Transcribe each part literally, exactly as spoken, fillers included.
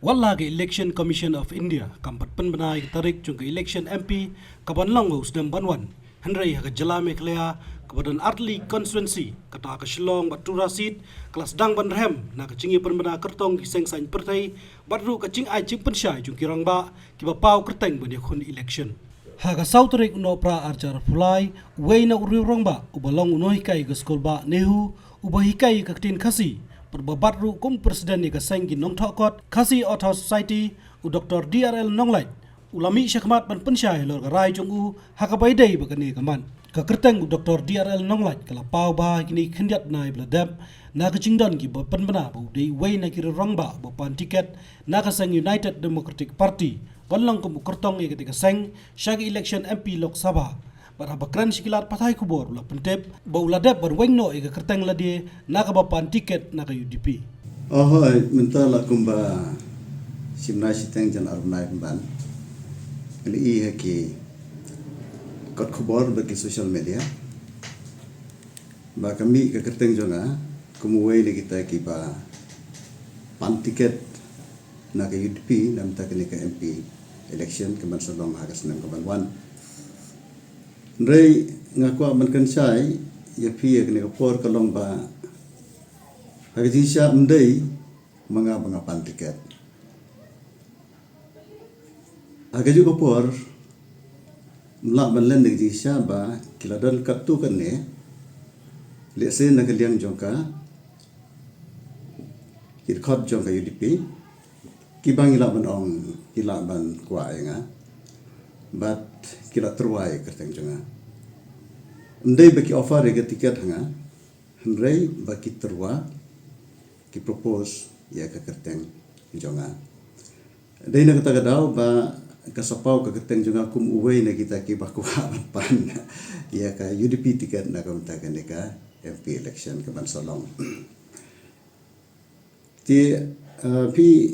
Wat la ka Election Commission of India kam pat pynbna ïa ka tarik jong ka election M P kaban long ha u snem ban wan, hynrei ha ka jylla Meghalaya kaba don artylli constituency, kata ka Shillong bad Tura seat, ka la sdang ban rhem na ka jingïapynbna kyrtong ki seng saiñ pyrthei bad ruh ka jingai jingpynshai jong ki rangbah kiba paw kyrteng ban ïakhun election. Ha ka saw tarik u Nohprah arhajar arphew lai, uwei na u riew rangbah uba long u nonghikai ka skul bah NEHU, uba hikai ka ktien Khasi bad uba bat ruh kum president ïa ka seng ki nongthoh kot Khasi Author Society, u Doktor D R L Nonglait, u la mih shakhmat ban pynshai halor ka rai jong u ha kaba ïadei bad kane ka mat. Ka kyrteng u Doktor D R L Nonglait ka la paw bha ha kine ki khyndiat bnai ba la dep na ka jingdon kiba pynbna ba u dei uwei na ki riew rangbah ba pan tiket na ka seng United Democratic Party ban long kum u kyrtong ïa kata ka seng sha ka election M P Lok Sabha. Bad haba kren sha ki lad pathai khubor u la pyntip ba u la dep ban weng noh ïa ka kyrteng lade na kaba pan tiket na ka U D P. Oh hooid, mynta la kumba shibnai shiteng jan ar bnai pynban, ngi la ïohi ha ki kot khubor bad ki social media ba ka mih ka kyrteng jong nga kum uwei na kita kiba pan tiket na ka U D P na mynta kane ka M P election kaban sa long ha ka snem kaban wan. Hynrei nga kwah ban kren shai ïa phi ïa kane ka por ka long ba ha ka jingshisha ym dei ma nga ba nga pan tiket. Ha kajuh ka por ym lah ban len da ka jingshisha ba ki la don katto katne, lehse na ka liang jong ka ki dkhot jong ka U D P, kiba ngi lah ban ong ki lah ban kwah ïa nga bad ki la tyrwa ïa ka kyrteng jong nga. Ym dei ba ki offer ïa ka tiket ha nga, hynrei ba ki tyrwa, ki propose ïa ka kyrteng jong nga. Dei na kata ka daw ba ka sa paw ka kyrteng jong nga kum uwei na kita kiba kwah ban pan ïa ka U D P tiket na ka bynta kane ka M P election kaban sa long. Te, ah, phi,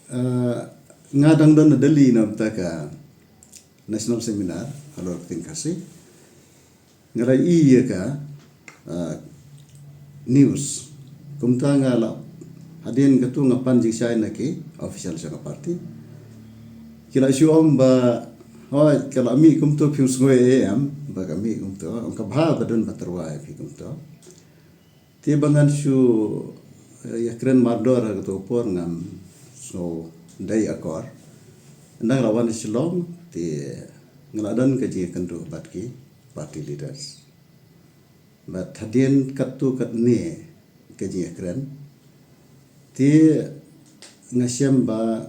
ah, nga dang don na Delhi na bynta ka national seminar halor ka ktien Khasi. Nga la ïohi ïa ka, ah, news. Kumta nga la, hadien katto nga pan jingshai na ki official jong ka party. Ki la shu ong ba, hooid, ka la mih kumto, phim sngew ei ei em ba ka mih kumto. Ong ka bha ba don ba tyrwa ïa phi kumto. Te ba ngan shu, eh, ïakren mardor ha kato ka por ngam sngew dei akor. Ynda nga la wan Shillong te nga la don ka jingïakynduh bad ki party leaders. Bad hadien katto katne ka jingïakren te nga shem ba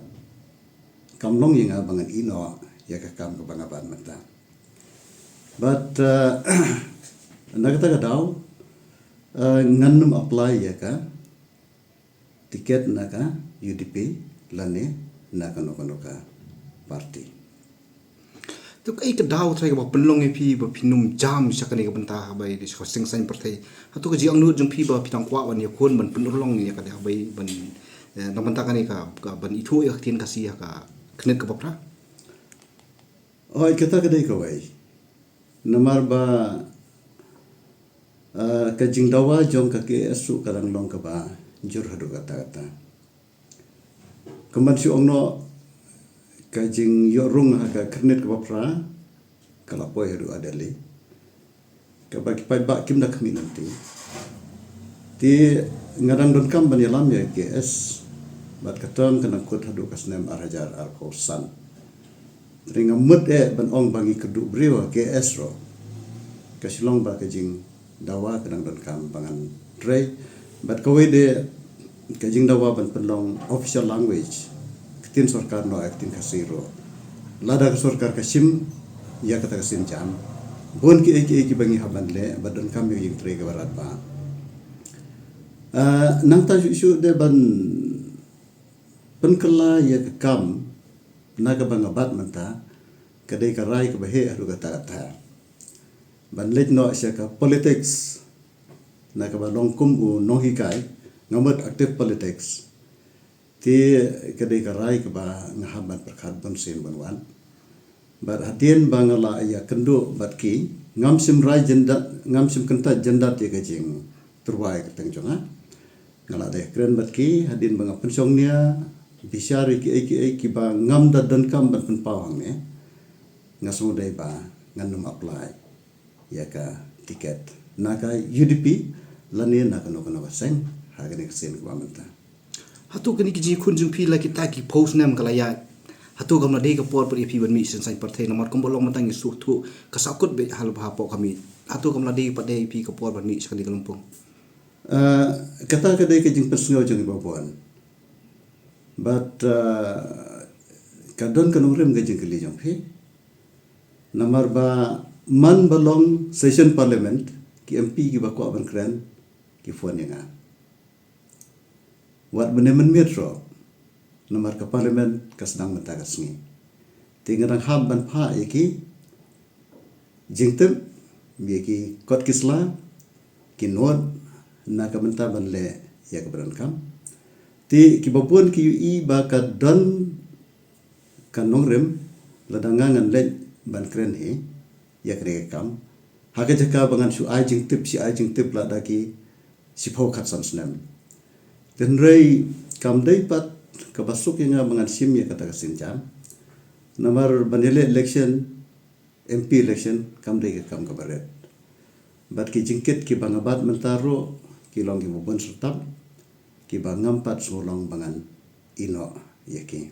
kam long ïa nga ba ngan ïeh noh ïa ka kam kaba nga bat mynta. Bad, eh, na kata ka daw, eh, ngan nym apply ïa ka tiket na ka U D P lane na kano kano ka party. To kaei ka daw trai kaba pynlong ïa phi ba phin nym jam sha kane ka bynta haba ïadei sha ka seng saiñ pyrthei? Hato ka jingangnud jong phi ba phi dang kwah ban ïakhun ban pynurlong ïa kane haba ïadei ban, eh, na bynta kane ka, ka ban ithuh ïa ka ktien Khasi ha ka kynit kaba phra? Hooid, kata ka dei kawei. Namar ba, ah, ka jingdawa jong ka K S ruh ka dang long kaba jur haduh katta katta. Kumban shu ong noh, ka jingïoh rung ha ka kynit kaba phra ka la poi haduh ha Delhi. Kaba ki paidbah kim da khmih lynti. Te nga dang donkam ban ïalam ïa K S bad ka term ka nang kut haduh ka snem ar hajar arphew san. Te nga mut eh ban ong ba ngi kyrduh briew ha K S ruh. Ka shu long ba ka jingdawa ka dang donkam ba ngan trei. Bad kawei de ka jingdawa ban pynlong official language, ka ktien sorkar noh ïa ka ktien Khasi ruh. Lada ka sorkar ka shim ïa kata ka sienjam, bun kiei kiei kiba ngi hap ban leh ba donkam ïa ka jingtrei kaba radbah. Ah, nangta shuh shuh de ban pynkylla ïa ka kam na kaba nga bat mynta, ka dei ka rai kaba heh haduh katta katta. Ban leit noh sha ka politics na kaba long kum u nonghikai, nga mut active politics. Te ka dei ka rai kaba nga hap ban pyrkhat bun sien bun wan. Bad hadien ba nga la ïakynduh bad ki, ngam shym rai jyndat, ngam shym kyntait jyndat ïa ka jingtyrwa ïa ka kyrteng jong nga. Nga la dei kren bad ki hadien ba nga pynshong nia Bishar ïa kiei kiei kiba ngam da donkam ban pynpaw hangne, nga sngewdei ba ngan nym apply ïa ka tiket na ka U D P lane na kano kano ka seng ha kane ka sien kaba mynta. Hato kane ki jingkhun jong phi la kita ki phew snem ka la ïaid? Hato kam la dei ka por pat ïa phi ban mih sha saiñ pyrthei, namar kumba long mynta ngi sngewthuh ka sahkut beit ha lade hapoh ka miet. Hato kam la dei pat ïa phi ka por ban mih sha kane ka lympung? Ah, kata ka dei ka jingpynsngew jong ngi baroh. Bad, ah, ka don ka nongrim ka jingkylli jong phi. Namar ba man ba long session parliament, ki M P kiba kwah ban kren ki phone ïa nga. Wat mynne mynmiet ruh, namar ka parliament ka sdang mynta ka sngi. Te nga dang hap ban phah ïa ki jingtip, ïa ki kot ki sla, ki note na ka bynta ban leh ïa kaba donkam. Te kiba bun ki ïohi ba ka don ka nongrim lada nga ngan leit ban kren hi ïa kane ka kam. Ha ka jaka ba ngan shu ai jingtip, shu ai jingtip lada ki shiphew khatsan snem. Hynrei kam dei pat kaba suk ïa nga ba ngan shim ïa kata ka sienjam. Namar ban ïaleh election, M P election, kam dei ka kam kaba rit. Bad ki jingkit kiba nga bat mynta ruh ki long kiba bun syrtap, kiba ngam pat sngewlong ba ngan ïehnoh ïa ki.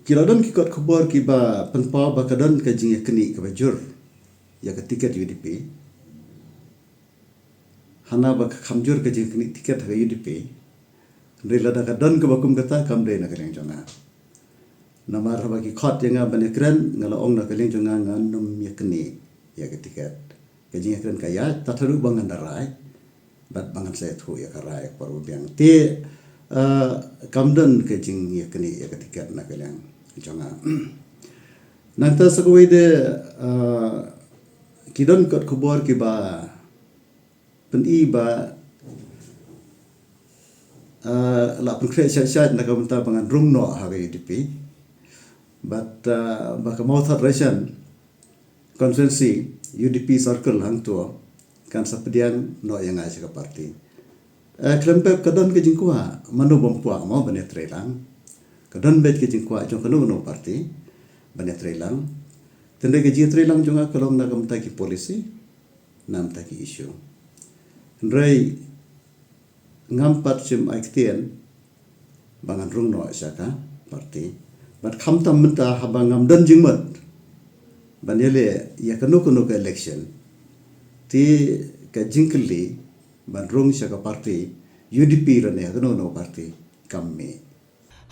Ki la don ki kot khubor kiba pynpaw ba ka don ka jingïaknieh kaba jur ïa ka tiket U D P. Hana ba ka kham jur ka jingïaknieh tiket ha ka U D P. Hynrei lada ka don kaba kum kata, kam dei na ka liang jong nga. Namar haba ki khot ïa nga ban ïakren, nga la ong na ka liang jong nga ngan nym ïaknieh ïa ka tiket. Ka jingïakren ka ïaid, tad haduh ba ngan da rai bad ba ngan sa ïathuh ïa ka rai por ba biang. Te, ah, kam don ka jingïaknieh ïa ka tiket na ka liang jong nga. Nangta sa kawei de, ah, ki don kot khubor kiba pyni ba, ah, la pynkhreh shait shait na ka bynta ba ngan rung noh ha ka U D P. Bad, ah, ba ka Mawthadraishan constituency, U D P circle hangto kan sa pdiang noh ïa nga sha ka party. Eh, khlem pep ka don ka jingkwah, mano bym kwah mo ban ïatreilang. Ka don beit ka jingkwah jong kano kano party ban ïatreilang. Te hynrei ka jingïatreilang jong nga ka long na ka bynta ki policy, na ka bynta ki issue. Hynrei ngam pat shym ai ktien ba ngan rung noh sha ka party. Bad khamtam mynta haba ngam don jingmut ban ïaleh ïa kano kano ka election, te ka jingkylli ban rung sha ka party U D P lane ha kano kano party kam mih.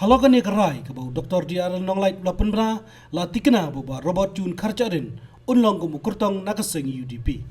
Halor kane ka rai kaba u Doctor D R L Nonglait u la pynbna, la tikna ba u Bah Robert June Kharjahrin un long kum u kyrtong na ka seng U D P.